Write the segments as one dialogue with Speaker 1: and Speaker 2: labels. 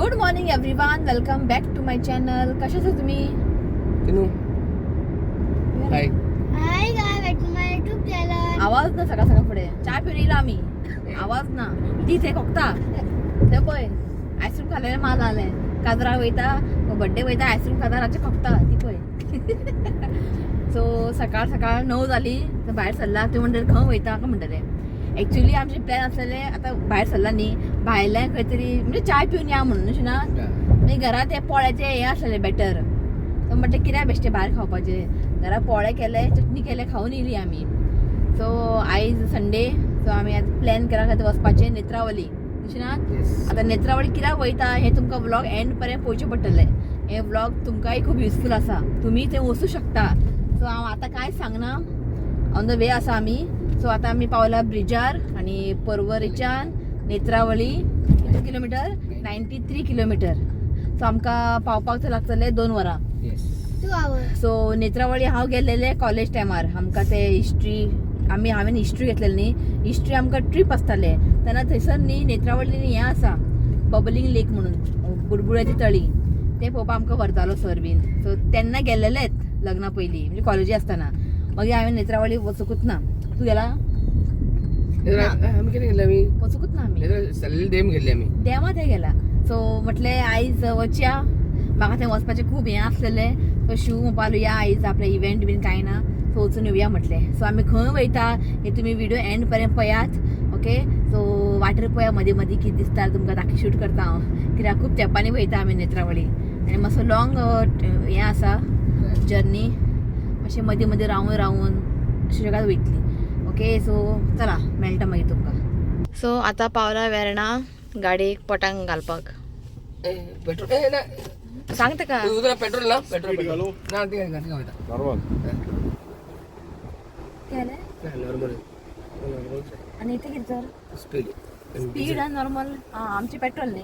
Speaker 1: Good morning everyone, welcome back to my channel. कसे आसा तुम्ही?
Speaker 2: Tinu. Hi.
Speaker 3: Hi guys, back to my YouTube channel.
Speaker 1: आवाज ना, सकाळ सकाळ फुडें च्या पिवन येयला आमी. आवाज ना, ती थंय खोकता. थंय पळय, आयस्क्रीम खाल्लेलें माल जालें. काजरा वयता, बड्डे वयता, आयस्क्रीम खाता, रातचें खोकता ती पळय. सो सकाळ सकाळ 9 जाली तर भायर सरला. त्यो म्हणटले खंय वयता काय म्हणटले. एक्चुली आमचे प्लॅन आसलेले, आतां भायर सरला न्ही, भायल्यान खंय तरी म्हणजे चाय पिवन या म्हणून, अशें ना. मागीर घरात ते पोळ्याचे हें आसलेलें बेटर. सो म्हटलें कित्याक बेश्टें भायर खावपाचें, घरा पोळे केले, चटणी केले, खावन येयली आमी. सो आयज संडे, सो आमी आतां प्लॅन केला खंय वचपाचें, नेत्रावली, अशें ना.
Speaker 2: येस.
Speaker 1: आतां नेत्रावळी कित्याक वयता हें तुमकां व्लॉग एंड पर्यंत पळोवचें पडटलें. हें व्लॉग तुमकांय खूब युजफूल आसा, तुमी थंय वचूं शकता. सो हांव आतां कांयच सांगना, ऑन the way आसा आमी. सो आतां आमी पावला ब्रिजार आनी परवरीच्यान नेत्रावळी कितले किलोमिटर? 93 किलोमिटर. सो आमकां पावपाक थंय लागतले 2 वरां.
Speaker 2: येस.
Speaker 3: 2 hours.
Speaker 1: सो नेत्रावळी हांव गेल्लेलें कॉलेज टायमार. आमकां ते हिस्ट्री, आमी हांवें हिस्ट्री घेतलेली न्ही, हिस्ट्री आमकां ट्रीप आसताले तेन्ना थंयसर न्ही नेत्रावळी हें आसा बबलिंग लेक म्हणून, बुडबुड्याची तळी, ते पळोवपाक आमकां व्हरतालो सर बीन. सो तेन्ना गेल्लेलेच लग्ना पयलीं, म्हणजे कॉलेजी आसतना. मागीर हांवें नेत्रावळी वचूंकच ना. तूं गेला?
Speaker 2: आमी कितें गेल्ले आमी?
Speaker 1: वचूंकच ना आमी.
Speaker 2: सल्ले डेम गेल्ले आमी.
Speaker 1: देवा थंय गेला. सो म्हटलें आयज वचया, म्हाका थंय वचपाचें खूब हें आसलेलें. सो शिव म्हणपालो या आयज, आपलें इव्हेंट बीन कांय ना, सो वचून येवया म्हटलें. सो आमी खंय वयता हें तुमी व्हिडियो एंड पर्यंत पळयात. ओके, सो वाटेर पळया मदीं मदीं कितें दिसता तुमकां, दाखय शूट करता हांव, कित्याक खूब तेंपांनी वयता आमी नेत्रावळी आनी मातसो लॉंग हें आसा जर्नी, मातशें मदीं मदीं रावून रावून सुशेगाद वयतली. ओके, सो चला मेळटा मागीर तुमकां. सो आतां पावला वेर्णा गाडयेक पटांग घालपाक.
Speaker 2: पेट्रोल ए ना.
Speaker 1: सांग ताका.
Speaker 2: उदरा पेट्रोल ना, पेट्रोल पेट्रोल ना, ते गाडी वयता.
Speaker 4: नॉर्मल.
Speaker 2: नॉर्मल.
Speaker 1: आनी इथे कितें तर?
Speaker 2: स्पीड.
Speaker 1: Speed normal. आं, आमची पेट्रोल न्ही.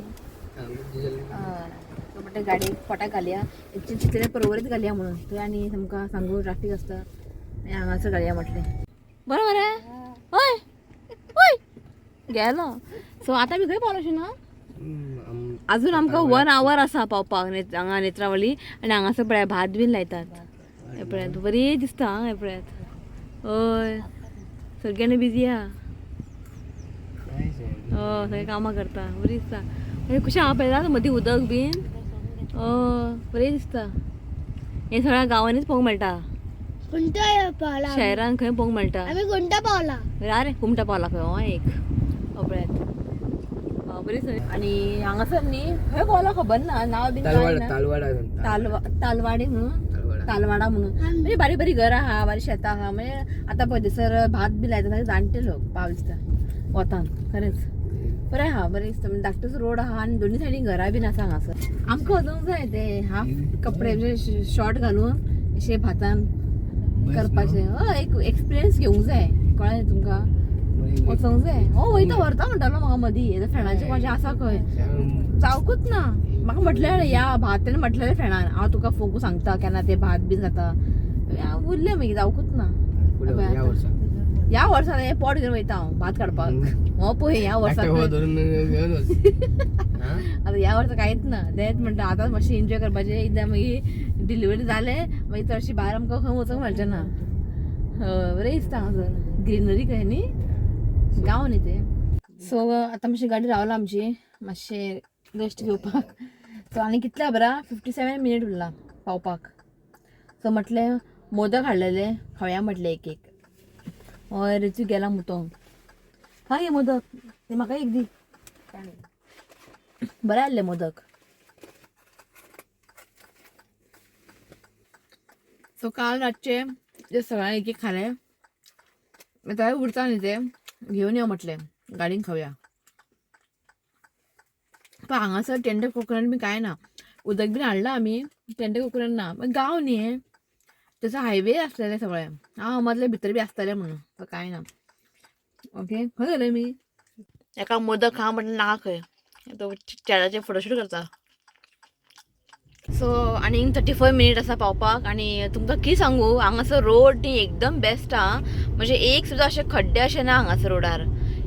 Speaker 2: डिझेल.
Speaker 1: सो म्हणटा गाडयेक पोटाक घालया, चिंतलें परवरीत घालया म्हणून, थंय आनी तुमकां सांगू ट्राफीक आसता, मागीर हांगासर घालया म्हटलें. बरें मरे, हय हय गेलो. सो आतां आमी खंय पावलो अशें ना, अजून आमकां 1 आवर आसा पावपाक हांगा नेत्रावळी. आनी हांगासर पळय भात बीन लायतात, हें पळयात, बरी दिसता. आं, हें पळयात, हय सगळ्यांनी बिजी आहा. हय सगळीं कामां करता, बरी दिसता. कशें हांव पळयता मदीं उदक बीन, हय बरें दिसता. हें सगळ्या गांवांनीच पळोवंक मेळटा.
Speaker 3: कोणत्या पावला?
Speaker 1: शहरान खंय पळोवंक मेळटा?
Speaker 3: आम्ही कोणत्या पावला?
Speaker 1: अरे कुमटा पावला खंय हो एक, हो पळयात, बरी सगळी. आनी हांगासर न्ही खंय पावला खबर ना, नांव बीन कांय ना.
Speaker 2: तालवाडा.
Speaker 1: तालवाडी म्हणून.
Speaker 2: तालवाडा.
Speaker 1: तालवाडा म्हणून, म्हणजे बारीक बारीक घरां आहा, बारीक शेतां आहा. म्हणजे आतां पळय थंयसर भात बी लायता सगळे जाणटे लोक पावस दिसता वतान. खरेंच बरें आहा, बरें दिसता. म्हणजे धाकटोच रोड आहा आनी दोनी सायडीन घरां बीन आसा हांगासर. आमकां वचूंक जाय ते हाफ कपडे, म्हणजे शॉर्ट घालून अशें भातान करपाचें. हय, एक एक्सपिरियन्स घेवंक जाय, कळ्ळें तुमकां? वचोंक जाय. हो वयता, व्हरता म्हणटालो म्हाका मदीं, फ्रेंडाचें कोणाचें आसा खंय, जावकूच ना. म्हाका म्हटलें या भात, तेणें म्हटलेलें फ्रेंडान, हांव तुका फोगू सांगता केन्ना ते भात बीन जाता. उरलें मागीर जावकूच ना.
Speaker 2: ह्या वर्सा.
Speaker 1: ह्या वर्सा हें पोट घेवन वयता हांव भात काडपाक. हो पळय ह्या वर्सा
Speaker 2: धरून घेवन वच.
Speaker 1: आतां ह्या वर्सा कांयच ना, तेंच म्हणटा आतां मातशें एन्जॉय करपाचें. एकदां मागीर डिलिव्हरी जालें मागीर चडशी भायर आमकां खंय वचूंक मेळचें ना. हय बरें दिसता हांगासर, ग्रिनरी खंय न्ही, गांव न्ही ते. सो आतां मातशी गाडी रावला आमची, मातशें रेस्ट घेवपाक. सो आनी कितले खबर आहा, 57 मिनीट उरला पावपाक. सो म्हटलें मोदक हाडलेले खावया म्हटलें एक एक. हय रितू गेला मुतोंक. हा हे मोदक ते म्हाका एक दी, बरें आहले मोदक. सो काल रातचे जे सगळ्यांक एक एक खालें, आतां उरता न्ही ते घेवन यो म्हटलें गाडीन खावया. पण हांगासर टेंडर कोकोनट बी कांय ना, उदक बीन हाडलां आमी, टेंडर कोकोनट ना. गांव न्ही हें, तसो हायवे आसलेले सगळें, हांव मदले भितर बी आसतलें म्हणून, पण कांय ना. ओके, खंय गेले मी? एका मोदक खा म्हटलें ना खंय, तो चेड्याचें फोटोशूट करता. सो आनी 34 मिनीट आसा पावपाक. आनी तुमकां कितें सांगू, हांगासर रोड न्ही एकदम बेस्ट आहा, म्हणजे एक सुद्दां अशे खड्डे अशे ना हांगासर रोडार,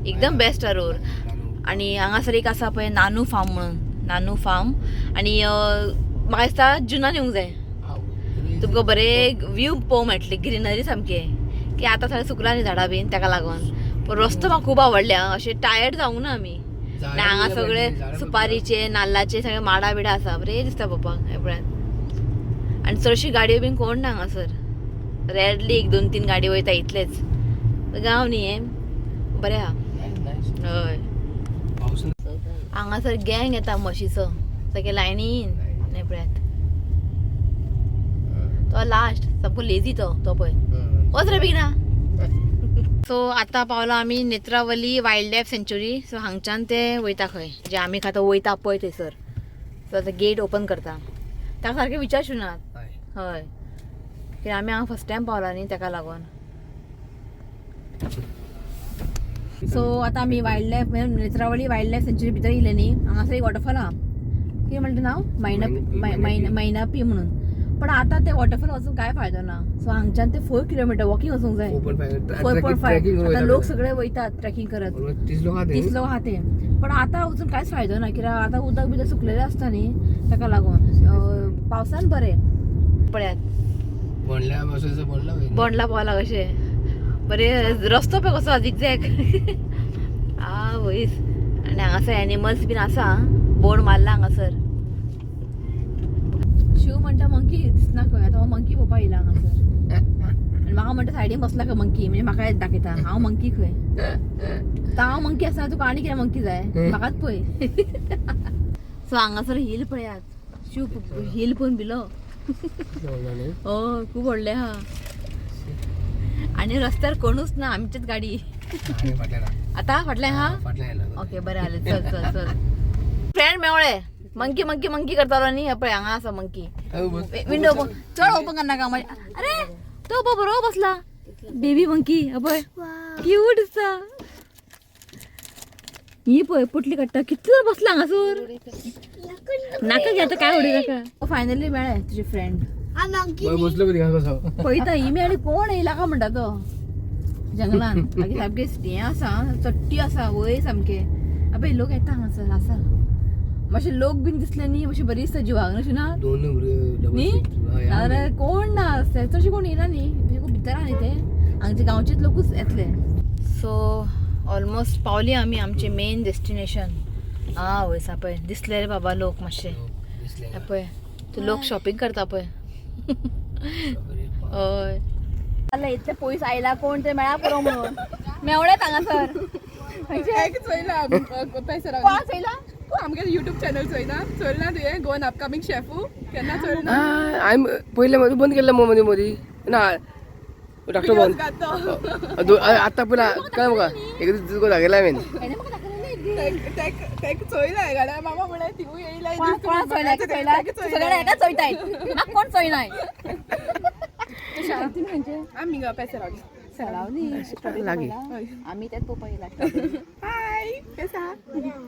Speaker 1: एकदम बेस्ट आहा रोड. आनी हांगासर एक आसा पळय नानू फार्म म्हणून, नानू फार्म आनी म्हाका दिसता जुनान येवंक जाय. तुमकां बरे व्यू पळोवंक मेळटले, ग्रिनरी सामके की आतां सगळें सुकलां न्ही झाडां बीन, ताका लागून. पण रस्तो म्हाका खूब आवडले आं, अशें टायर्ड जावंक ना आमी. आनी हांगा सगळे सुपारीचे नाल्लाचे सगळे माडा बिडा आसा, बरें दिसता पळोवपाक हें पळयात. आनी चडशी गाडयो बीन कोण ना हांगासर, रेरली एक दोन तीन गाडी वयता इतलेच. गांव न्ही हें, बरें आहा. हय, हांगासर गँग येता म्हशीचो, सगळे लायनीन. हें पळयात, तो लास्ट सामको लेजी तो, तो पळय वच रे बेगिना. सो आतां पावला आमी Netravali wild life sanctuary. So हांगच्यान ते वयता खंय जे आमी खाता वयता पळय थंयसर. सो आतां गेट ओपन करता, ताका सारकें विचार शिवनात. हय, कित्याक आमी हांगा फर्स्ट टायम पावला न्ही, ताका लागून. सो आतां आमी wild life Netravali wild life sanctuary भितर येयले न्ही. हांगासर एक वॉटरफॉल आहा, कितें म्हणटा नांव, मैनापी, मैनापी म्हणून. पण आतां ते वॉटरफॉल वचून काय फायदो ना. सो हांगच्यान ते 4 किलोमिटर वॉकिंग वचूंक जाय, 4.5. आतां लोक सगळे वयतात ट्रेकिंग करत, 30 लोक आहा ते. पण आतां वचून कांयच फायदो ना, कित्याक आतां उदक बिदक सुकलेलें आसता न्ही, ताका लागून. पावसान बरें पळयात. बोंडला पावला कशें बरें रस्तो पळय कसो झिगझॅग आ वयस. आनी हांगासर एनिमल्स बीन आसा, बोंड मारला हांगासर. शिव म्हणटा मंकी दिसना खंय, आतां हो मंकी पळोवपाक येयला हांगासर. आनी म्हाका म्हणटा सायडीन बसला खंय मंकी, म्हणजे म्हाका दाखयता हांव मंकी खंय. आतां हांव मंकी आसतना तुका आनी कितें मंकी जाय, म्हाकाच पळय. सो हांगासर हिल पळयात, शिव हिल पळोवन भिलो. हय, खूब व्हडलें आहा आनी रस्त्यार कोणूच ना, आमचीच गाडी. आतां फाटल्यान आहा. ओके बरें जालें, चल चल चल. फ्रेंड मेवळे, मंकी मंकी मंकी करतालो न्ही, हे पळय हांगा आसा मंकी. विंडो चड ओपन करनाका. अरे तो बरो बसला बेबी मंकी, हे पळय क्यूट दिसता. ही पळय पोटली काडटा, कितलो बसला हांगासर. नाका घे आतां, काय उडय नाका. फायनली मेळ्ळे तुजे फ्रेंड. पळयता ही मेळ्ळी, कोण येयला काय म्हणटा तो जंगलान. मागीर सामकें हें आसा, चट्टी आसा वयर सामकें. अबे लोक येता हांगासर आसा, मातशे लोक बीन दिसले न्ही, मातशे बरी दिसता जिवाक अशें ना न्ही. नाजाल्यार कोण ना, चडशे कोण येयना न्ही, खूब भितर आहा न्ही ते, हांगचे गांवचेच लोकूच येतले. सो ऑलमोस्ट पावली आमी आमचे मेन डेस्टिनेशन. आ वयसा पळय दिसले रे बाबा लोक मातशे, पळय ते लोक शॉपिंग करता पळय. हय, इतले पयस आयला कोण ते मेळा पुरो म्हणून मेवळेच हांगासर. कोणा चोयला?
Speaker 4: आमगे युट्यूब चॅनल चोयना, चोयला तुवें गोवन अपकमिंग शेफू केन्ना चोयला?
Speaker 2: हांवें पयलें मदीं बंद केल्लें मदीं मदीं ना डॉक्टर बंद आतां पयला काय म्हाका एक दीस तुका दाखयला हांवें.
Speaker 4: तेक चोयला गाड्या मामा म्हळ्यार तिवूय येयला.
Speaker 1: कोणा चोयला? सगळे एकाच चोयताय, म्हाका कोण चोयनाय.
Speaker 4: आमी गा पेसरावली.
Speaker 2: लागीं
Speaker 1: आमी त्यात पळोवपाक येयला.
Speaker 4: हाय पेसा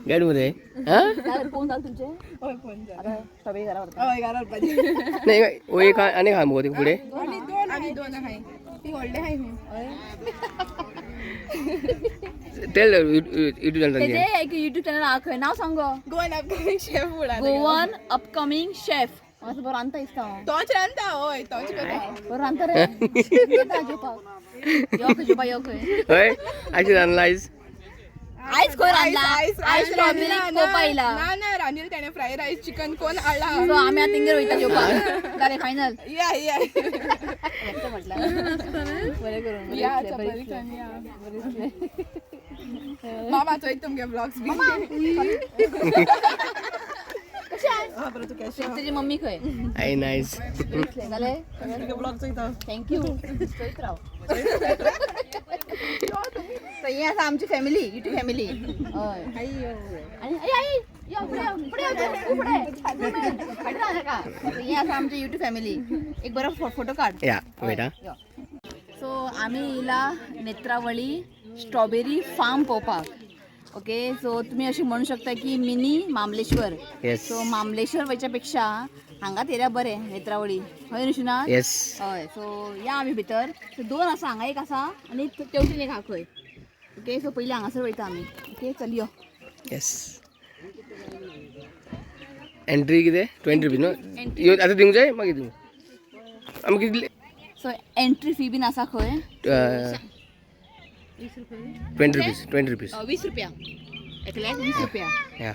Speaker 2: गाडी मध्ये
Speaker 1: पळोवन जालें तुमचें?
Speaker 4: हय फोन जाला.
Speaker 1: स्ट्रॉबेरी घरा व्हरता.
Speaker 4: हय घरा व्हरपाचें.
Speaker 2: नाही ओ एक आनी आहा मुगो फुडें.
Speaker 4: आनी दोन आहाय, ती व्हडले आहाय.
Speaker 2: तेल युट्यूब चॅनल
Speaker 1: तेजे एक युट्यूब चॅनल आहा खंय, नांव सांग गो.
Speaker 4: गोवन अपकमिंग शेफ म्हणा.
Speaker 1: Goan upcoming chef. म्हाका बरो रांदता दिसता हांव.
Speaker 4: तोच रांदता. हय तोच करता.
Speaker 1: बरो रांदता रे. येता जेवपाक, यो खंय जेवपाक, यो खंय.
Speaker 2: हय आयज रांदला आयज.
Speaker 1: आयज खंय रांदला? आयज स्ट्रॉबेरी पळोवपाक येयला.
Speaker 4: ना ना रांदिल तेणें फ्राय रायस चिकन कोण हाडला.
Speaker 1: सो आमी आतां तेंगेर वयता जेवपाक. जालें फायनल.
Speaker 4: या या
Speaker 1: म्हटलं बरें करून
Speaker 4: या चपाती या मामा चोयत तुमगे ब्लॉग्स बी.
Speaker 1: तुजी मम्मी खंय?
Speaker 2: I nice.
Speaker 1: जालें, thank you. चोयत राव. सो ही आसा आमची फॅमिली, युट्यूब फॅमिली. हय, आनी आई आई यो फुडें फुडें यो, फुडें फाटीं राव नाका. ही आसा आमची युट्यूब फॅमिली. एक बरो फोटो काड.
Speaker 2: या बेटा.
Speaker 1: सो आमी येयला नेत्रावळी स्ट्रॉबेरी फार्म पळोवपाक. ओके, सो तुमी अशें म्हणू शकता की मिनी मामलेश्वर.
Speaker 2: येस.
Speaker 1: सो मामलेश्वर वयच्या पेक्षा हांगाच येयल्या बरें, नेत्रावळी. हय न्हू शिवनाथ?
Speaker 2: येस.
Speaker 1: हय. सो या आमी भितर. सो दोन आसा हांगा, एक आसा आनी तेवटेन एक आहा खंय. ओके, सो पयलीं हांगासर वयता आमी. ओके, चल यो.
Speaker 2: येस. एंट्री कितें 20 रुपीज न्हू? यो आतां दिवंक जाय, मागीर दिवं आमी कितले?
Speaker 1: सो एंट्री फी बीन आसा खंय?
Speaker 2: 20 रुपीज, 20 रुपीज.
Speaker 1: 20 रुपया एकल्याक, 20 रुपया.
Speaker 2: या.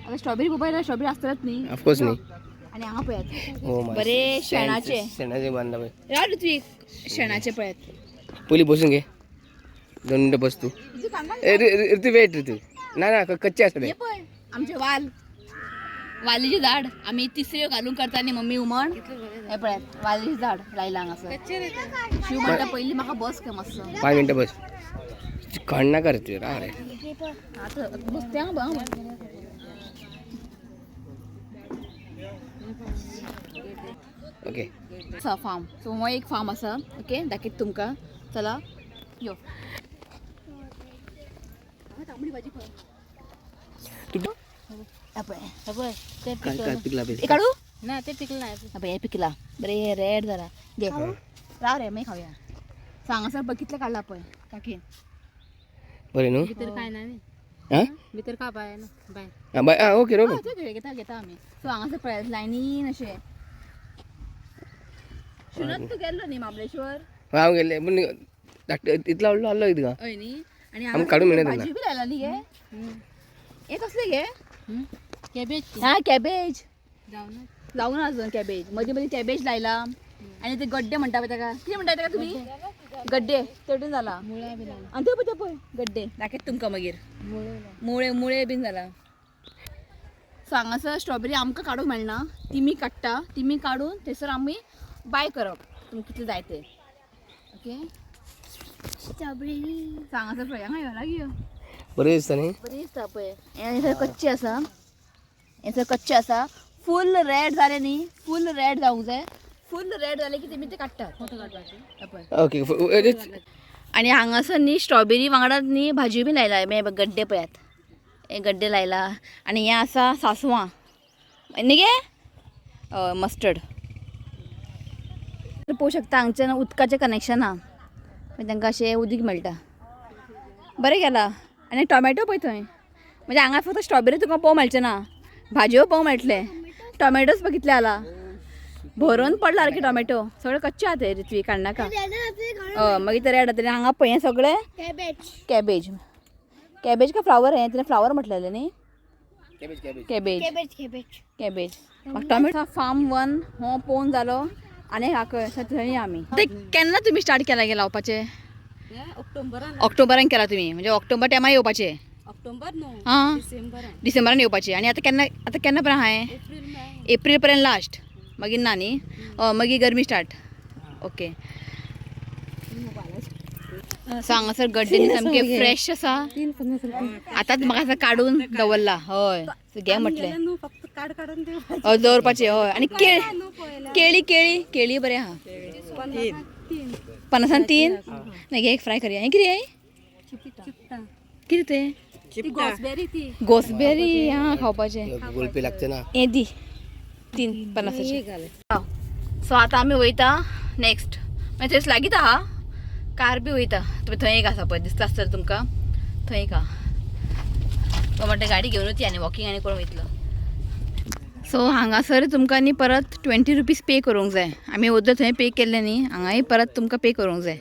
Speaker 1: आता स्ट्रॉबेरी पळोवपा, स्ट्रॉबेरी आसतलेच न्ही.
Speaker 2: ऑफकोर्स न्ही.
Speaker 1: आनी हांगा पळयात.
Speaker 2: ओ my.
Speaker 1: बरे शेणाचे.
Speaker 2: शेणाचे बांदला पळय.
Speaker 1: राव ऋत्विक, शेणाचे पळयात.
Speaker 2: पयलीं बसून घे, 2 मिनटां बस तूं. ए, ऋतू, वेट ऋतू. ना ना, कच्चे आसा ते.
Speaker 1: हे पळय आमचे वाल, वालीचे झाड. आमी तिसऱ्यो घालून करता न्ही मम्मी हुमण. हे पळयात, वालीचे झाड लायला हांगासर. शिव म्हणटा पयली म्हाका बस खंय मातसो.
Speaker 2: 5 मिनटां बस, खाण नाका रे तुवें, राव रे.
Speaker 1: आतां बसते हांव.
Speaker 2: ओके.
Speaker 1: आसा फार्म. सो हो एक फार्म आसा. ओके, दाखयता तुमकां. चला यो. तांबडी भाजी खंय? पळय.
Speaker 2: काय काय पिकला?
Speaker 1: हे काढू?
Speaker 5: ना, ते पिकलं नाही.
Speaker 1: अबे, हे पिकला बरे, रेड जाला. घे, राव रे, मागीर खावया. सो हांगासर पळय कितले काडला पळय काकी.
Speaker 2: बरें न्हू?
Speaker 5: भितर काय नाही.
Speaker 2: हां.
Speaker 5: भितर का बाय ना बाय.
Speaker 2: हां बाय, आं ओके नो.
Speaker 1: हय, ते घेता घेता आमी. सो हांगासर पळय लायनीन अशें. शुनत तूं गेल्लो न्ही महाबळेश्वर?
Speaker 2: हांव गेल्लें पूण धाकटे इतलो व्हडलो आहलो कितें.
Speaker 1: हय न्ही. आनी
Speaker 2: आमी काडूंक मेळना.
Speaker 1: भाजी बी लायला न्ही गे. हे कसले गे?
Speaker 5: कॅबेज.
Speaker 1: हा, कॅबेज.
Speaker 5: जाऊ ना.
Speaker 1: लावून अजून कॅबेज, मदीं मदीं कॅबेज लायला. आनी ते गड्डे म्हणटा पळय ताका, कितें म्हणटा ताका तुमी? गड्डे तेवटेन जाला.
Speaker 5: मुळ्या बी लावला.
Speaker 1: आनी ते पळय, ते पळय गड्डे दाखयता तुमकां मागीर.
Speaker 5: मुळे.
Speaker 1: मुळे, मुळे बीन जाला. सो हांगासर स्ट्रॉबेरी आमकां काडूंक मेळना, तिमी काडटा. तिमी काडून थंयसर आमी बाय करप, तुमकां कितले जाय ते. ओके.
Speaker 3: स्ट्रॉबेरी.
Speaker 1: सो हांगासर पळय, हांगा यो, लागीं यो.
Speaker 2: बरें दिसता न्ही.
Speaker 1: बरी दिसता पळय. हें सगळें कच्चें आसा, हें सगळें कच्चें आसा. फूल रेड जालें न्ही, फूल रेड जावंक जाय. फूल रेड जालें की तेमी ते काडटात पळय.
Speaker 2: ओके.
Speaker 1: आनी हांगासर न्ही स्ट्रॉबेरी वांगडा न्ही भाजी बी लायला. हे पळय गड्डे पळयात, हे गड्डे लायला. आनी हें आसा सासवां न्ही गे, मस्टर्ड. पळोवंक शकता हांगच्यान उदकाचें कनेक्शन आहा, मागीर तांकां अशें उदीक मेळटा. बरें केलां. आनी टोमॅटो पळय थंय. म्हणजे हांगा फक्त स्ट्रॉबेरी तुका पळोवंक मेळचें ना, भाजयो पळोवंक मेळटले. टोमॅटोच पळय कितले जाला, भरून पडला सारके टोमॅटो. सगळे कच्चे आहा ते, ऋत्वी काडनाका. हय, मागीर ते रेड जातले. हांगा पळय हें सगळें
Speaker 3: कॅबेज.
Speaker 1: कॅबेज, कॅबेज का फ्लावर हें? तिणें फ्लावर म्हटलेलें न्ही?
Speaker 2: Cabbage, cabbage.
Speaker 1: Cabbage.
Speaker 3: Cabbage, cabbage.
Speaker 1: Cabbage. म्हाका टोमॅटो. फार्म वन हो पळोवन जालो. आनी हाका थंय आमी ते केन्ना तुमी स्टार्ट केला गे लावपाचें?
Speaker 5: ऑक्टोबरान.
Speaker 1: ऑक्टोबरान केला तुमी? म्हणजे ऑक्टोबर टायमार येवपाचें?
Speaker 5: ऑक्टोबर न्हू.
Speaker 1: आं.
Speaker 5: डिसेंबरान.
Speaker 1: डिसेंबरान येवपाचें. आनी आतां केन्ना, आतां केन्ना पर्यंत आहा?
Speaker 5: एप्रील मे.
Speaker 1: एप्रील पर्यंत लास्ट, मागीर ना न्ही? हय, मागीर गरमी स्टार्ट. ओके. सो हांगासर गड्डे सामके फ्रेश आसा.
Speaker 5: 3.50 रुपये.
Speaker 1: आतांच म्हाका असं काडून दवरला. हय, सो घे म्हटलें.
Speaker 5: न्हू, फक्त काड काडून दिवपाचें.
Speaker 1: हय, दवरपाचें. हय, आनी केळ
Speaker 5: न्हू पळयला.
Speaker 1: केळी, केळी, केळी बरें आहा.
Speaker 5: 3.
Speaker 1: 50न 3 नाही घे, एक फ्राय करूया. हें कितें? कितें तें?
Speaker 5: ती गॉसबेरी ती.
Speaker 1: गोसबेरी आं, खावपाचें.
Speaker 2: गुगल पे लागचे ना.
Speaker 1: हें दी 3.50चे. सो आतां आमी वयता नेक्स्ट. मागीर थंयच लागींच आहा, कार बी वयता. तुमी थंय एक आसा पळय, दिसता आसतलें तुमकां, थंय एक आहा. तो म्हणटा गाडी घेवन ती आनी वॉकिंग आनी कोण वयतलो. सो हांगासर तुमकां न्ही परत 20 रुपीज पे करूंक जाय. आमी वद्दो थंय पे केल्ले न्ही, हांगाय परत तुमकां पे करूंक जाय.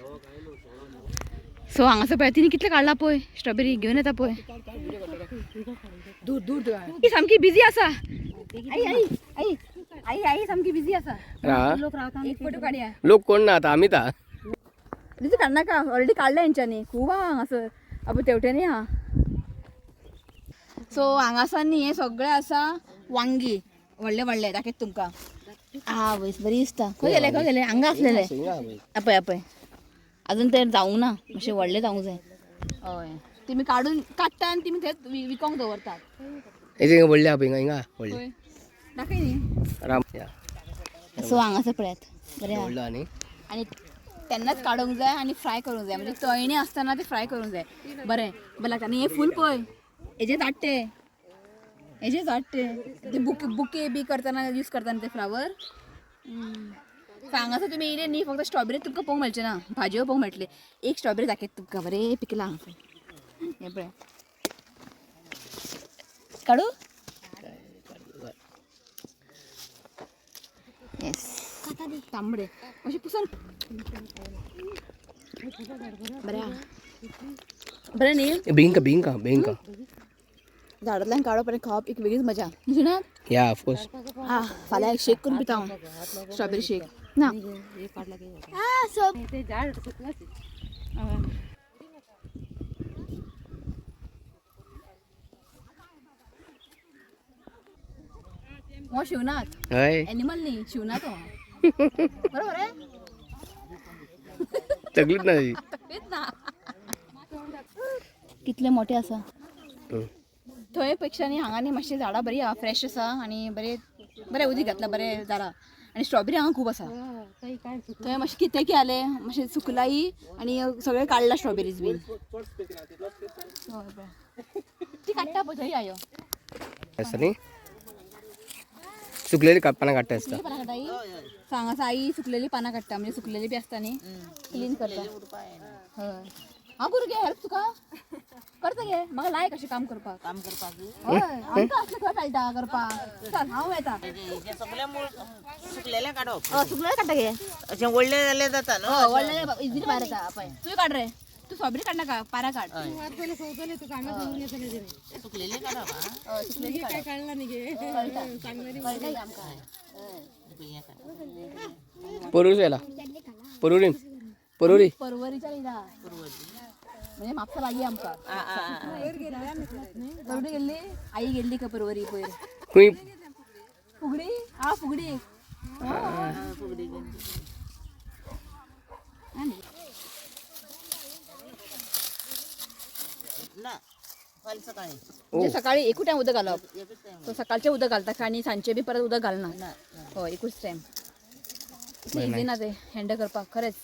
Speaker 1: सो हांगासर पळय, तिणी कितले काडला पळय स्ट्रॉबेरी. घेवन येता पळय.
Speaker 4: दूर दूर.
Speaker 1: ही सामकी बिजी आसा. आई, आई, आई, आई, आई, सामकी बिजी आसा.
Speaker 2: हा.
Speaker 1: एक फोटो काडया.
Speaker 2: लोक कोण ना आतां, आमी ता.
Speaker 1: तितू काडनाका, ऑलरेडी काडल्या हेंच्यांनी. खूब आहा हांगासर. अबे, तेवटेनूय आहा. सो हांगासर न्ही हें सगळें आसा वांगी, व्हडले व्हडले. दाखयता तुमकां. आवयस, बरी दिसता. खंय गेले, खंय गेले? हांगा आसलेले. अपय अपय, अजून ते जावंक ना, मातशें व्हडलें जावंक जाय. हय, तुमी काडून काडटा आनी तुमी थंयच विकोंक दवरतात.
Speaker 2: हेजे हिंगा व्हडले आहा पळय, हिंगा, हिंगा व्हडले.
Speaker 1: खंय दाखय न्ही.
Speaker 2: राम या.
Speaker 1: सो हांगासर पळयात, बरें आहा.
Speaker 2: व्हडलो आनी
Speaker 1: आनी तेन्नाच काडूंक जाय आनी फ्राय करूंक जाय. म्हणजे तळणी आसतना ते फ्राय करूंक जाय. बरें बरें लागता. आनी हें फूल पळय, हेजे धाडटे, हेजे धाडटे ते बुके, बुके बी करतना यूज करतना ते फ्लावर. हांगासर तुमी येयले न्ही, फक्त स्ट्रॉबेरी तुमकां पळोवंक मेळचें ना, भाजयो पळोवंक मेळटले. एक स्ट्रॉबेरी दाखयता तुमकां. बरें पिकलां हांगासर. हें पळय, काडू. येस, तांबडे अशें पुसून बरें आहा. बरें न्ही?
Speaker 2: बेंका बेंका बेंका.
Speaker 1: झाडांतल्यान काडप आनी खावप एक वेगळीच मजा ना.
Speaker 2: या, ऑफकोर्स.
Speaker 1: हा, फाल्यां एक शेक करून पिता हांव, स्ट्रॉबेरी शेक ना.
Speaker 5: ते झाड सुकलाच.
Speaker 1: हो, शिवनाथ.
Speaker 2: हय.
Speaker 1: एनिमल न्ही, शिवनाथ हो, बरोबर आहे.
Speaker 2: तकलीच ना ती.
Speaker 1: तकलीच ना. कितले मोठे आसा. थंय पेक्षा न्ही हांगा न्ही मातशी झाडां बरी आहा, फ्रेश आसा आनी बरें बरें उदीक घातलां, बरें झाडां आनी स्ट्रॉबेरी हांगा खूब आसा. थंय मातशें कितें की जालें, मातशें सुकलाय आनी सगळें काडलां स्ट्रॉबेरीज बीन. ती काडटा पळय थंय आयो.
Speaker 2: आसता न्ही, सुकलेली पानां काडटा आसता.
Speaker 1: सुकलेली पानां काडटा आई. सो हांगासर आई सुकलेली पानां काडटा, म्हणजे सुकलेली बी आसता न्ही, क्लीन करता. हय, हांव करूं गे हेल्प तुका? करता गे, म्हाका लायक अशें काम करपाक.
Speaker 6: काम करपाक.
Speaker 1: हय, आमकां असलें खंय मेळटा करपाक? चल, हांव येता.
Speaker 6: हें सगळें मूळ सुकलेलें काडप.
Speaker 1: हय, सुकलेलें काडटा गे.
Speaker 6: अशें व्हडलें जाल्यार जाता न्हू.
Speaker 1: हय, व्हडलें इजिली भायर येता. पळय, तूं काड रे, तूं स्ट्रॉबेरी काडनाका, पानां काड.
Speaker 6: सुकलेलें काडप आं.
Speaker 1: हय, सुकलेली काड.
Speaker 4: काडला न्ही गे.
Speaker 1: कळटा कळटा गे आमकां.
Speaker 6: हें काडप.
Speaker 2: परवरी येला, परवरी परवरी.
Speaker 1: परवरीच्या इला म्हणजे म्हापसा लागीं आमकां. परवरी गेल्ली आई, गेल्ली का परवरी पयर?
Speaker 2: खंय?
Speaker 1: फुगडी हा, फुगडी.
Speaker 6: फुगडी. ना, फाल्यां सकाळी.
Speaker 1: म्हणजे सकाळी एकूच टायम उदक घालप.
Speaker 6: एकूच टायम.
Speaker 1: सो सकाळचें उदक घालता आनी सांजचें बी परत उदक घालना. हय, एकूच टायम. इजी ना ते हँडल करपाक खरेंच.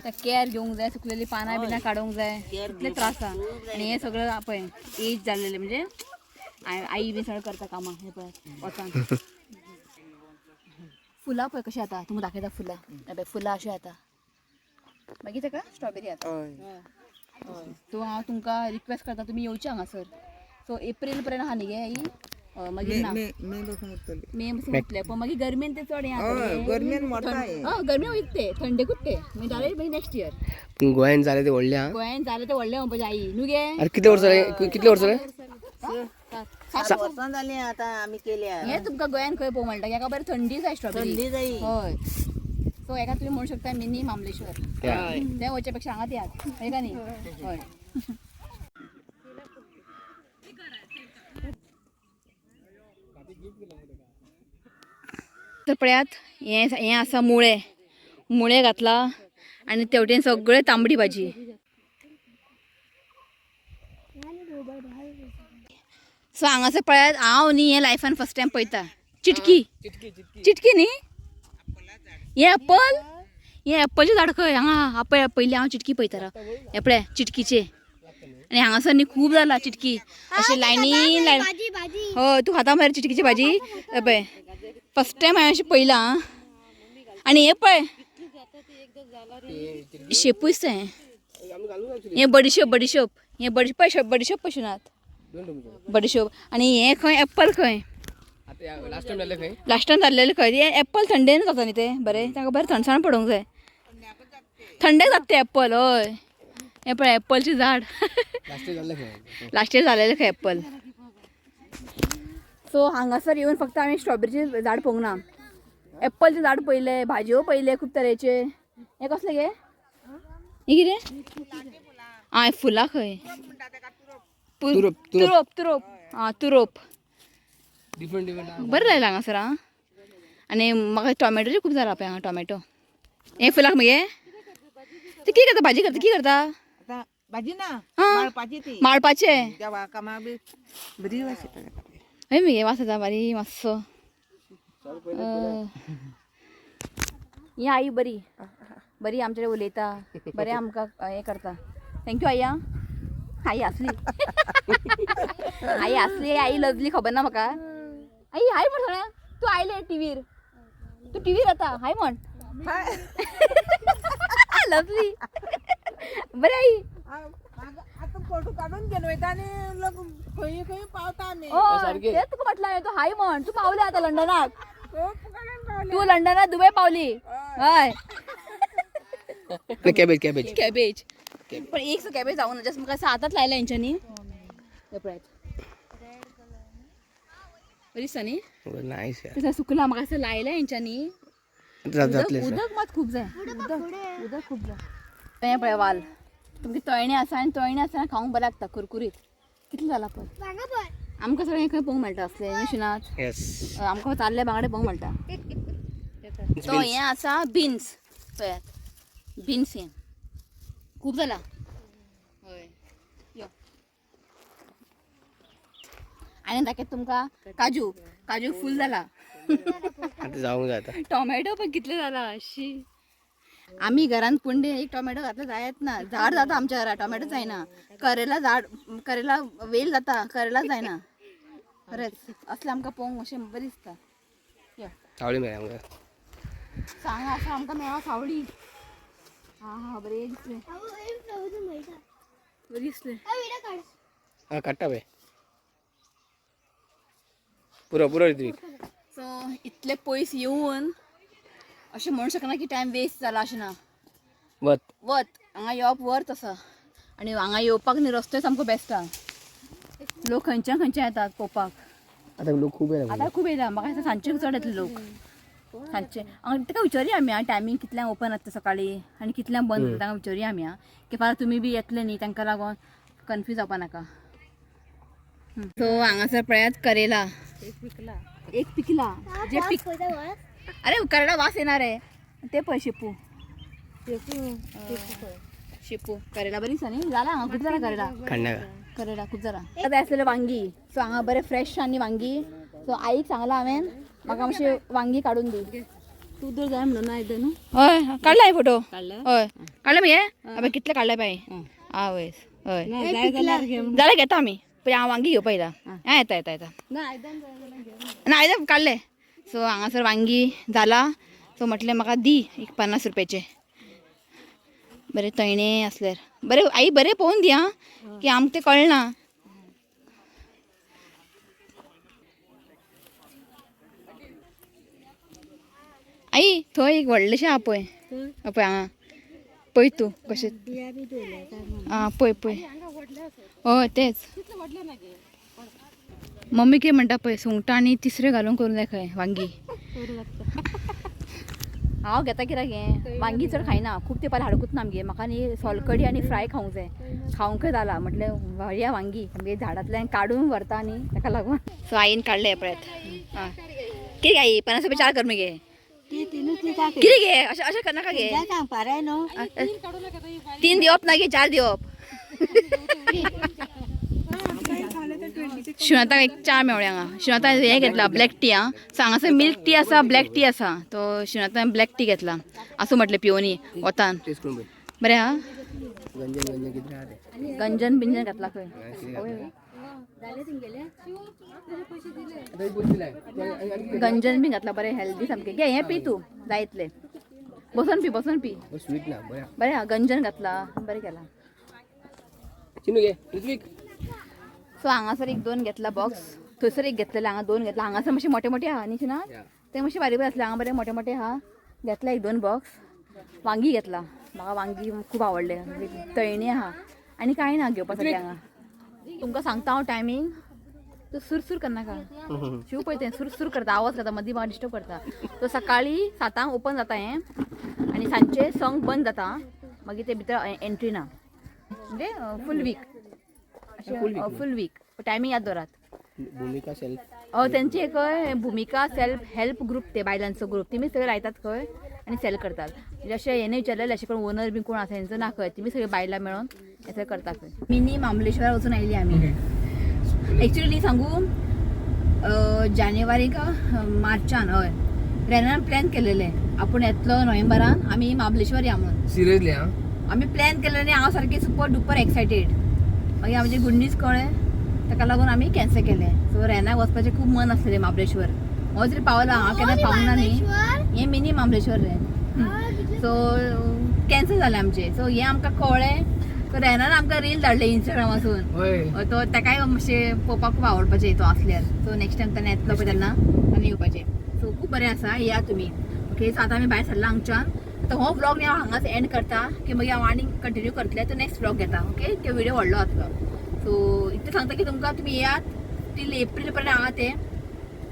Speaker 1: त्या केअर घेवंक जाय, सुकलेली पानां बिनां काडूंक जाय, कितले त्रास आहा. आनी हें सगळें पळय एज जाल्लेलें म्हणजे आई बी सगळें करता कामां. हें पळय वचान फुलां पळय कशीं जाता, तुमकां दाखयता फुलां. हें पळय, फुलां अशीं जाता. मागीर ताका स्ट्रॉबेरी जाता. सो हांव तुमकां रिक्वेस्ट करता, तुमी येवचे हांगासर. सो एप्रील पर्यंत आहा न्ही गे आई? हय, मागीर ना, मे पासून उरतलें, पण मागीर गरमेन ते चड हें.
Speaker 6: गरमेन मरता हें.
Speaker 1: हय, गरमे वयता ते, थंडेकूच ते मागीर डायरेक्ट मागीर नेक्स्ट इयर.
Speaker 2: पूण गोंयान जालें ते व्हडलें आं.
Speaker 1: गोंयान जालें तें व्हडलें म्हणपाचें आई न्हू गे.
Speaker 2: आरे, कितले वर्सां जालें? कितले वर्सां जालें?
Speaker 6: 7 वर्सां जालीं आतां आमी केल्या.
Speaker 1: हें तुमकां गोंयान खंय पळोवंक मेळटा? हेका बरें थंडी जाय स्ट्रॉबेरी.
Speaker 6: थंडी जाय.
Speaker 1: हय, सो हेका तुमी म्हणू शकता मिनी मामलेश्वर. तें वचच्या पेक्षा हांगात येयात, हय का न्ही? हय. तर पळयात, हें हें आसा मुळे, मुळे घातला आनी तेवटेन सगळें तांबडी भाजी. सो हांगासर पळयात, हांव न्ही हें लायफान फर्स्ट टायम पळयता चिटकी. चिटकी न्ही हें, एप्पल, हें एप्पलचें झाड खंय हांगा. पळय, पयलीं हांव चिटकी पळयता राव. हें पळय चिटकीचें. आनी हांगासर न्ही खूब जाला चिटकी, अशें लायनी लायन.
Speaker 3: भाजी भाजी.
Speaker 1: हय, तूं खाता मरे चिटकीची भाजी? हे पळय, फर्स्ट टायम हांवें अशें पळयलां आं. आनी हें पळय शेपूय दिसता हें. हें बडिशोप, बडिशोप हें. बडिशोप पळय, बडिशोप पळय नात बडिशोप. आनी हें खंय एप्पल खंय.
Speaker 2: आतां लास्ट टायम जालें खंय?
Speaker 1: लास्ट टायम जाल्लेलें खंय हें एप्पल. थंडेन जाता न्ही तें बरें, तांकां बरें थंडसाण पडोवंक जाय. थंडेक जाता तें एप्पल. हय, हें पळय एप्पलचें झाड.
Speaker 2: लास्ट टायम जाल्लें खंय?
Speaker 1: लास्ट इयर जालेलें खंय एप्पल. सो हांगासर येवन फक्त आमी स्ट्रॉबेरीचें झाड पळोवंक ना, एप्पलचें झाड पळयलें, भाजयो पळयले खूब तरेचे. हें कसलें गे? हें कितें? आं, हें फुलां खंय.
Speaker 2: तुरोप,
Speaker 1: तुरोप, तुरोप, आं, तुरोप.
Speaker 2: Different different.
Speaker 1: बरें लायलां हांगासर आं. आनी म्हाका टोमॅटोचें खूब जाला पळय हांगा टोमॅटो. हें फुलाक मगे ते कितें करता? भाजी करता? कितें करता?
Speaker 6: आतां भाजी ना.
Speaker 1: आं.
Speaker 6: माळपाची ती.
Speaker 1: माळपाचें.
Speaker 6: देवा कामाक बी बरी वास येता.
Speaker 1: हय मगे, वास येता बारी मातसो. ही आई बरी बरी आमचे उलयता, बरें आमकां हें करता. Thank you आई. आं, आई आसली, आई आसली, आई लजली, खबर ना म्हाका. आई हाय म्हण सगळ्यांक. तूं आयले टिवीर, तूं टिवीर आतां हाय म्हण. लजली. बरें आई.
Speaker 6: आतां फोटो काडून घेवन वयता आनी लोक खंय खंय पावता आमी.
Speaker 1: हय, तेंच तुका म्हटलें हांवें, तूं हाय म्हण. तूं पावलें आतां लंडनाक.
Speaker 6: खूब काडून.
Speaker 1: तू लंडनात दुबय पावली. हय.
Speaker 2: Cabbage cabbage.
Speaker 1: कॅबेज पण एक कॅबेज जाऊन जस्ट म्हाका असं हातात लायला हेंच्यांनी. हे पळयात, बरी दिसता न्ही?
Speaker 2: नाईस यार.
Speaker 1: तसं सुकला म्हाका असं लायला हेंच्यांनी.
Speaker 2: जातले.
Speaker 1: उदक उदक मात खूब जाय, उदक उदक खूब जाय. हें पळय वाल तुमगे तळणे आसा आनी तळणे आसतना खावंक बरें लागता कुरकुरीत. कितलें जाला पळय.
Speaker 3: वांगा पळय.
Speaker 1: आमकां सगळें खंय पळोवंक मेळटा असलें न्ही शिनात?
Speaker 2: येस.
Speaker 1: आमकां ताल्ले बांगडे पळोवंक मेळटा. तो हें आसा बिन्स, पळयात बिन्स हें खूब जाला. हय यो आनी दाखयता तुमकां काजू. काजू फूल जाला.
Speaker 2: आता जावंक जाय आता.
Speaker 1: टोमॅटो पण कितले जाला शी. आमी घरान कुंडे एक टोमॅटो घातले जायत ना, झाड जाता आमच्या घरा टोमॅटो जायना. करेला झाड, करेला वेल जाता, करेला जायना. खरेंच असलें आमकां पळोवंक अशें बरें दिसता. यो.
Speaker 2: सावळी मेळ्ळी आमकां.
Speaker 1: सांग आसा आमकां मेळ्ळा सावळी. हा हा बरें दिसलें. बरें दिसलें.
Speaker 3: व्हिडिओ काढ.
Speaker 2: हा काडटा पळय. पुरो पुरो ऋत्विक.
Speaker 1: सो इतले पयस येवन अशें म्हणू शकना की टायम वेस्ट जाला अशें ना.
Speaker 2: वत.
Speaker 1: वत हांगा येवप वर्त आसा आनी हांगा येवपाक न्ही रस्तोय सामको बेस्ट आहा. लोक खंयच्या खंयच्या येतात पळोवपाक.
Speaker 2: आता लोक खूप येतात.
Speaker 1: आतां खूब येयला. म्हाका दिसता सांजचे चड येतले लोक सांजचे. ताका विचारया आमी टायमींग कितल्यांक ओपन आसता सकाळी आनी कितल्यांक बंद जाता, तांकां विचारया आमी. आं की फाल्यां तुमी बी येतले न्ही, तांकां लागून कन्फ्यूज जावपा नाका. सो हांगासर पळयात करेला एक पिकला जे पीक. अरे करेला वास येणार आहे ते पळय. शेपू शेपू करेला बरी दिसता न्ही. जाला हांगा खूब जाला करेला.
Speaker 2: काडना का?
Speaker 1: करेला खूब जाला. आतां आसलेले वांगी. सो हांगा बरें फ्रेश आनी वांगी. सो आईक सांगलां हांवें म्हाका मातशें वांगी काडून दी.
Speaker 5: तूं तर जाय म्हणून आयदन न्हू.
Speaker 1: हय काडला हांवें फोटो.
Speaker 5: काडला?
Speaker 1: हय काडला मगे. अबे कितले काडले बाय आवयस. हय.
Speaker 5: ना जाय जाल्यार घे म्हणून.
Speaker 1: जाल्यार घेता आमी पयलीं. हांव वांगी घेवपा येता. हां येता येता येता.
Speaker 5: ना आयदन जाय जाल्यार घे.
Speaker 1: ना आयदन काडले. सो हांगासर वांगी जाला. सो म्हटलें म्हाका दी एक 50 रुपयाचे बरें तळणे आसल्यार बरें. आई बरें पळोवन दी आं की आमकां तें कळना. आई थंय एक व्हडलेशें आहा पळय. पळय हांगा पळय तूं कशें. आं पळय पळय. हय तेच मम्मी कितें म्हणटा पळय. सुंगटां आनी तिसऱ्यो घालून करूं जाय खंय वांगी. हांव घेता कित्याक हें वांगी चड खायना. खूब तेंपार हाडकूच ना आमगे. म्हाका न्ही सोलकडी आनी फ्राय खावंक जाय. खावंकय जाला म्हटलें व्हरया वांगी आमगे झाडांतल्यान काडून व्हरता न्ही ताका लागून. सो आईन काडलें पळयात. आं कितें आई 50 रुपया चार कर मगे. कितें गे अशें अशें करनाका गे. तीन दिवप ना गे, चार दिवप. शिवनाथाक एक च्या मेवळी हांगा. शिवनाथान हें घेतला ब्लॅक टी. आं सो हांगासर मिल्क टी आसा, ब्लॅक टी आसा. तो शिवनाथान ब्लॅक टी घेतला. आसूं म्हटलें पिवनी वतान.
Speaker 2: टेस्ट करून पळय.
Speaker 1: बरें आहा.
Speaker 2: गंजन गंजन कितें आहा तें.
Speaker 1: गंजन बिंजन घातला खंय. गंजन बी घातला बरें हेल्दी सामकें. घे हें पी तूं जाय इतलें. बसून पी बसून पी.
Speaker 2: स्वीट ना बरें.
Speaker 1: बरें आहा गंजन घातला बरें केलां.
Speaker 2: चिनू घे ऋत्विक.
Speaker 1: सो हांगासर एक दोन घेतला बॉक्स. थंयसर एक घेतलेले, हांगा दोन घेतला. हांगासर मातशे मोठे मोठे आहा न्ही शिना? ते मातशे बारीक बारीक आसले. हांगा बरे मोठे मोठे आहा. घेतला एक दोन बॉक्स. वांगी घेतला. म्हाका वांगी खूब आवडले. तळणी आहा आनी कांय ना घेवपा सारकें हांगा. तुमकां सांगता हांव टायमींग. तूं सुरसूर करनाका. शिव पळय तें सुरसूर करता, आवाज करता, मदीं म्हाका डिस्टर्ब करता. सो सकाळीं 7 ओपन जाता हें आनी सांजचे 6 बंद जाता. मागीर ते भितर एंट्री ना. म्हणजे फूल वीक अशें. फूल वीक टायमींग याद दवरात.
Speaker 2: भूमिका सेल्फ.
Speaker 1: त्यांची एक भुमिका सेल्फ हेल्प ग्रुप, ते बायलांचो ग्रुप. तिमी सगळे लायतात खंय आनी सेल करतात. म्हणजे अशें हें विचारलेलें अशें कोण ओनर बी कोण आसा हेंचो ना खंय. तिमी सगळी बायलां मेळोन हें सगळें करता खंय. मिनी मामलेश्वर वचून आयली आमी. एक्चुअली सांगू जानेवारी का मार्चान हय रेनान प्लॅन केलेलें आपूण येतलो नोव्हेंबरान आमी महाबळेश्वर या म्हणून.
Speaker 2: सिरियसली? हा.
Speaker 1: आमी प्लॅन केलें आनी हांव सारकें सुपर डुपर एक्सायटेड. मागीर आमचें गुड न्यूज कळ्ळें ताका लागून आमी कॅन्सल केलें. सो रेनाक वचपाचें खूब मन आसलें महाबळेश्वर. हो तरी पावला हांव केन्ना पावना न्ही. हें मिनी महाबळेश्वर रे. सो कॅन्सल जालें आमचें. सो हें आमकां कळ्ळें. सो रेनान आमकां रील धाडले इंस्टाग्रामासून. तो ताकाय मातशें पळोवपाक खूब आवडपाचें तो आसल्यार. सो नेक्स्ट टायम तेन्ना येतलो पळय तेन्ना आनी येवपाचें. सो खूब बरें आसा, येया तुमी. ओके, सो आतां आमी भायर सरला हांगच्यान. आतां हो व्लॉग न्ही हांव हांगाच एंड करता की मागीर हांव आनी कंटिन्यू करतलें, तो नेक्स्ट व्लॉग घेता. ओके, ते व्हिडिओ व्हडलो जातलो. सो इतलें सांगता की तुमकां, तुमी येयात टील एप्रील पर्यंत आहा ते,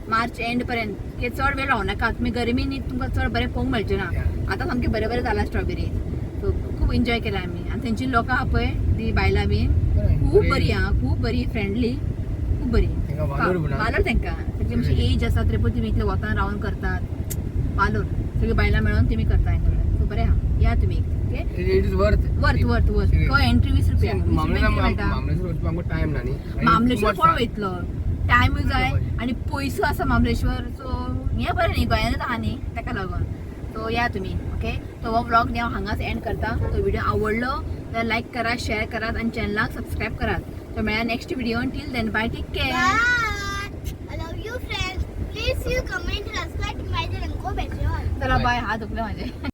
Speaker 1: मार्च एंड पर्यंत, की चड वेळ रावनाका तुमी. गरमीन तुमकां चड बरें पळोवंक मेळचें ना. आतां सामकें बरें बरें जालां स्ट्रॉबेरी. सो खूब एन्जॉय केला आमी. आनी थंयची लोकां आहा पळय ती बायलां बीन खूब बरी आहा, खूब बरी, फ्रेंडली, खूब बरी.
Speaker 2: तेंका वालोर म्हणा.
Speaker 1: वालोर तेंकां, तेंची मातशी एज आसा तरी पण तुमी इतले वतान रावन करतात. वालोर, सगळी बायलां मेळोन तुमी करता हें सगळें. सो बरें आहा, या तुमी. Okay,
Speaker 2: it is worth
Speaker 1: worth worth worth. खंय एंट्री 20 रुपया, 20 रुपया कितें मेळटा?
Speaker 2: मामलेश्वर वचपाक आमकां टायम ना न्ही.
Speaker 1: मामलेश्वर कोण वयतलो, टायमूय जाय आनी पयसो आसा मामलेश्वर. सो हें बरें न्ही, गोंयानूच आहा न्ही, ताका लागून. सो या तुमी. ओके, तो हो व्लॉग न्ही हांव हांगाच एंड करता. तो व्हिडिओ आवडलो जाल्यार लायक करात, शेअर करात आनी चॅनलाक सबस्क्रायब करात. तो मेळ्या next video. Till then bye, take care.
Speaker 3: Bye. I love you friends. Please you comment, subscribe to my channel. Go better.
Speaker 1: चला बाय, हात दुखले माझे.